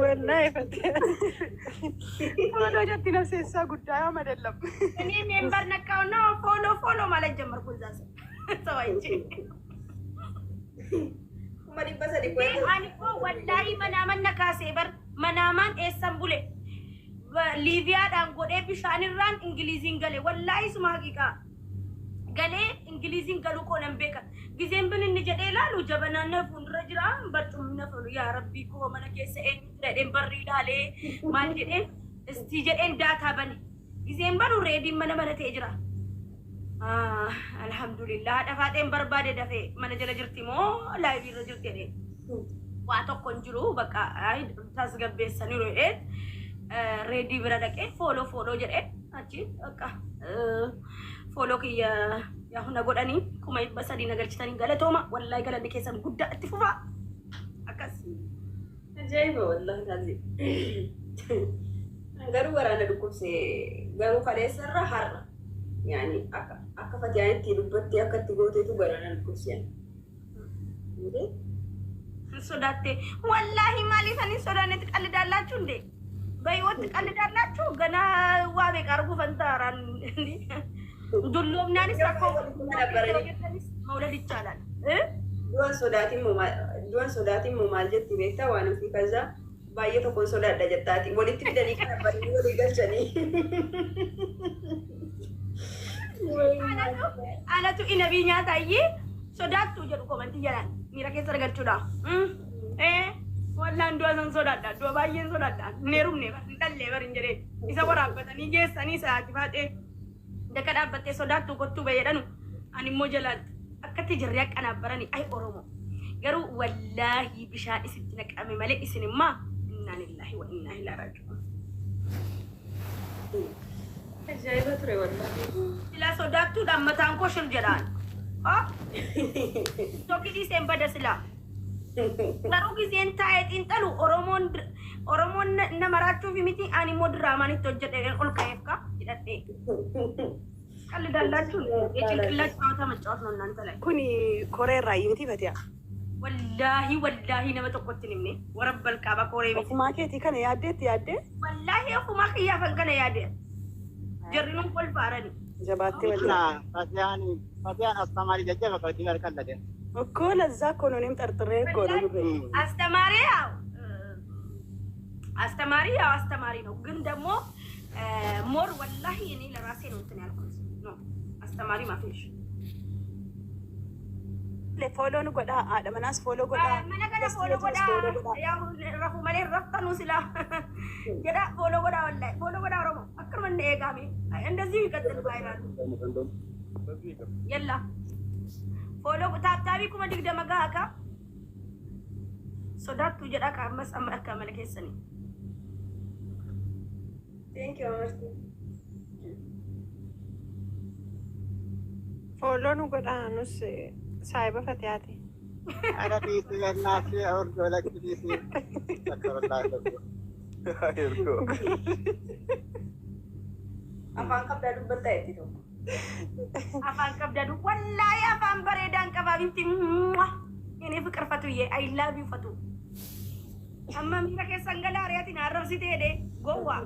Wallahi fatee. Follow jetti nafseessaa guddaa yaa madallam. እኔ member ነካውና follow follow ማለት ጀመርኩ። እዛ ሰው ሰው አይቼ 300,000 እንዴ ani koo wallaahi manaaman na kaasee bar manaamaan eessan bule Liibiyaadhaan godhee bishaanirraan Ingiliziin gale wallaahi suma haqiiqaa galee Ingiliziin galuu koo nan beeka. Gizeen bin inni jedhee ilaalu jabanaan na fuuldura jira barcumni na fuulu yaa rabbii koo mana keessa eenyu jira jedheen barri ilaalee maal jedheen istii jedheen data bane. Gizeen banu reediin mana mana ta'e jira. Alhamdulillah haadha faaxeen barbaade dafee mana jala jirti moo live irra jirti jedhee. Waa tokko hin jiru bakka tasgabbeessaniiru jedhee reedii bira dhaqee follow follow jedhee achi bakka follow kiyya yaa na godhanii 300,000 na galchitanii galatooma wallahi galanni keessan guddaa itti fufaa akkas. Ajaa'iba wallahi taasi. Garuu waraana dhukkubse garuu kaleessarra har'a yaani akka akka fatiyaan itti dubbattee akka itti gooteetu garaana dhukkubse. Sodaatte wallahi maaliif ani sodaanne ትቀልዳላችሁ እንዴ? በህይወት ትቀልዳላችሁ? ገና waa meeqa arguu fantaaraan dulloomnaanis rakkoo መውለድ ይቻላል እ Du'an sodaatiin moo maal jetti beektaa waan ofii kaza baay'ee tokkoon sodaadha jettaati walitti fidanii kana baay'ee walii galchanii. Anatu inabii nyaataayyee sodaattu jedhu comment jalaan miira keessa galchuudha. Wallaan du'a san sodaadha. Du'a baay'een sodaadha. Hin heerumne bar hin dhallee bar hin jedhee isa waraabbatanii geessanii sa'aatii faaxee daka dhaabbattee sodaattu kottuu bayyadhanu ani immoo jalaan akkatti jirri akkanaabbaranii ay Oromoo. Garuu wallaahi bishaan isitti naqame malee isin immaa innaa lillahi wa innaa ilaihi raaji'uun. Ajaa'iba ture wallahi. Silaa sodaattuudhaan mataan koo shir jedhaan. Tokki dhiiseen bada silaa. Garuu giseen taa'ee xiinxalu Oromoon Oromoon na maraachuuf miti ani immoo diraamaan itti hojjedheen ol ka'eef ka jedhadhee. ቀልዳላችሁ የጭንቅላት ጨዋታ መጫወት ነው እናንተ ላይ። Kuni koree irraa miti fatiyaa. Wallaahi wallaahi nama tokkotti hin himne warabbal kaaba koree miti. Ofumaa keetii kana yaaddeetti yaaddee Wallaahi ofumaa kiyyaafan kana yaade. Jarri nun kolfaarani. Jabaattee waliin. Fatiyaan Fatiyaan አስተማሪ jajjaba qabdi barkalladhe. እኮ ለዛ እኮ ነው እኔም ጠርጥሬ እኮ ነው ጉሬ። አስተማሪ ያው አስተማሪ ያው አስተማሪ ነው፣ ግን ደግሞ more ወላሂ እኔ ለራሴ ነው እንትን ያልኩት ነው አስተማሪ ማፊሽ Follow nu godhaa haadha manaas follow godhaa. Mana kana follow godhaa ያው rafu malee raftanu sila jedha follow godhaa wallahi follow godhaa Oromoo akkanuma inni eegame እንደዚሁ ይቀጥል viral ኡ የላ follow tap tap 20,000 gahaa ka sodaattuu jedha ka ammas amma akka mala keessanii. Thank you Amartii. Follow nu godhaa nus saayiba fatiyaati. Ana dhiisii gannaasi urgoo lakki dhiisii. Akka Afaan qabdaa dubbattaa itti tokko. Afaan qabdaa wallaahi afaan bareedaan qabaa bifti እኔ ፍቅር ፈቱዬ I love you ፈቱ amma miira keessan galaa ari'atiin arrabsitee gowwaa.